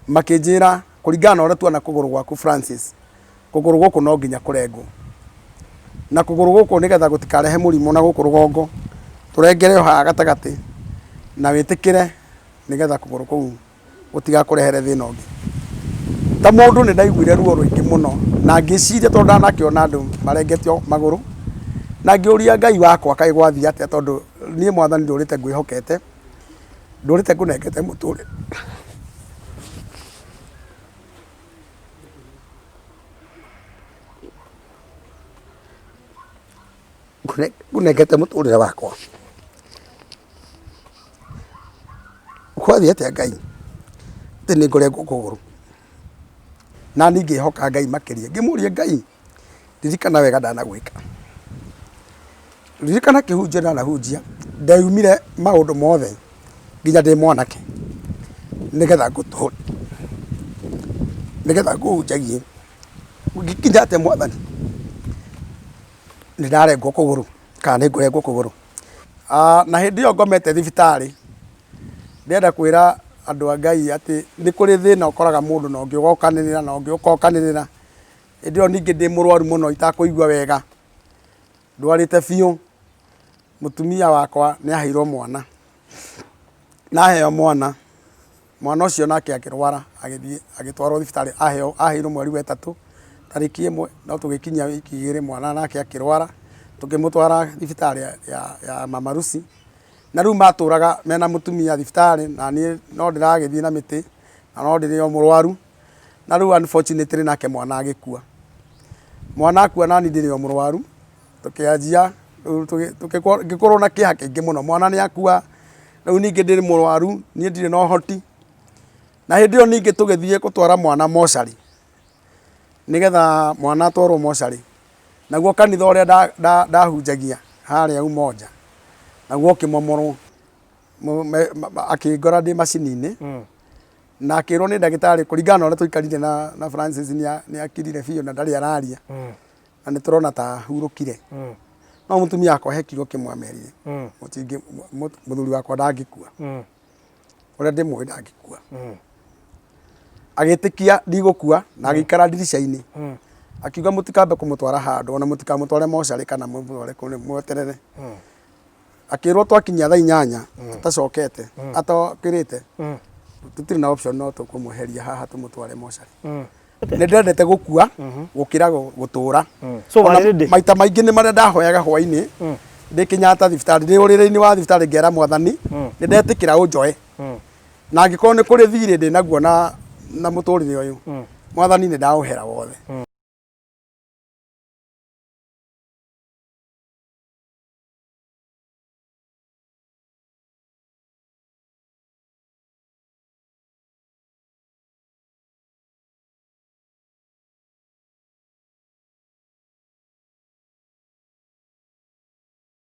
Makĩnjĩra kũringana na ũrĩa tuona kũgũrũ gwaku Francis, kũgũrũ gũkũ no nginya kũrengwo. Na kũgũrũ gũkũ nĩgetha gũtikarehe mũrimũ na gũkũ rũgongo, tũrengere o haha gatagatĩ na wĩtĩkĩre nĩgetha kũgũrũ kũu gũtigakũrehere thĩna ũngĩ. Ta mũndũ nĩ ndaiguire ruo rũingĩ mũno na ngĩciria tondũ ndanakĩona andũ marengetio magũrũ, na ngĩũria Ngai wakwa kaĩ gwathiĩ atĩa tondũ niĩ Mwathani ndũrĩte ngwĩhokete, ndũrĩte ngũnengete mũtũrĩre. Ngũnengete mũtũrĩre wakwa. Kwathiĩ atĩa Ngai atĩ nĩ ngũrengwo kũgũrũ? Na niĩ ngĩhoka Ngai makĩria, ngĩmũria Ngai, ririkana wega ndanagwĩka, ririkana kĩhunjio ndanahunjia, ndeyumire maũndũ mothe nginya ndĩ mwanake nĩgetha ngũtũre, nĩgetha ngũhunjagie. Ngĩkinya atĩa Mwathani, nĩ ndarengwo kũgũrũ kana nĩ ngũrengwo kũgũrũ. Na hĩndĩ ĩyo ngomete thibitarĩ, ndĩrenda kwĩra andũ a Ngai atĩ nĩ kũrĩ thĩna ũkoraga mũndũ na ũngĩ ũgokanĩrĩra na ũngĩ ũgokanĩrĩra. Hĩndĩ ĩyo ningĩ ndĩ mũrwaru mũno itakũigua wega, ndwarĩte biũ, mũtumia wakwa nĩ aheirwo mwana, na aheo mwana, Mwana ũcio nake akĩrwara agĩthiĩ agĩtwarwo thibitarĩ aheo aheirwo mweri wa ĩtatũ tarĩki ĩmwe no tũgĩkinyia wiki igĩrĩ mwana nake akĩrwara tũkĩmũtwara thibitarĩ ya Mama Lucy. Na rĩu matũraga mena mũtumia thibitarĩ na niĩ no ndĩragĩthiĩ na mĩtĩ na no ndĩrĩ o mũrwaru. Na rĩu unfortunately nake mwana agĩkua. Mwana akua nani ndĩrĩ o mũrwaru tũkĩanjia rĩu ngĩkorwo na kĩeha kĩingĩ mũno mwana nĩ akua Rĩu ningĩ ndĩ mũrwaru, niĩ ndirĩ na ũhoti. Na hĩndĩ ĩyo ningĩ tũgĩthiĩ gũtwara mwana mocarĩ, nĩgetha mwana atwarwo mocarĩ. Naguo kanitha ũrĩa ndahunjagia harĩa Umoja, naguo ũkĩmomorwo. Akĩngora ndĩ macini-inĩ, na akĩrwo nĩ ndagĩtarĩ kũringana na ũrĩa twaikarire na Francis nĩ akirire biũ na ndarĩ araria. Na nĩ tũrona ta ahurũkire. No mũtumia wakwa he kiugo kĩmwe amerire. Mũthuri wakwa ndangĩkua. Ũrĩa ndĩmũĩ ndangĩkua. Agĩtĩkia ndigũkua na agĩikara ndirica-inĩ. Akiuga mũtikambe kũmũtwara handũ ona mũtikamũtware mocarĩ kana mũmũtware kũ mweterere. Akĩrwo twakinyia thaa 8 atacokete atokĩrĩte tũtirĩ na option no tũkũmweheria haha tũmũtware mocarĩ. Nĩ ndendete gũkua gũkĩra gũtũra. So Ona warĩ ready? Maita maingĩ nĩ marĩa ndahoyaga hwainĩ ndĩ Kenyatta thibitarĩ ndĩ ũrĩrĩ-inĩ wa thibitarĩ ngera Mwathani nĩ ndetĩkĩra ũnjoe. Na angĩkorwo nĩ kũrĩ thirĩ ndĩ naguo na mũtũrĩre ũyũ Mwathani nĩ ndaũhera wothe.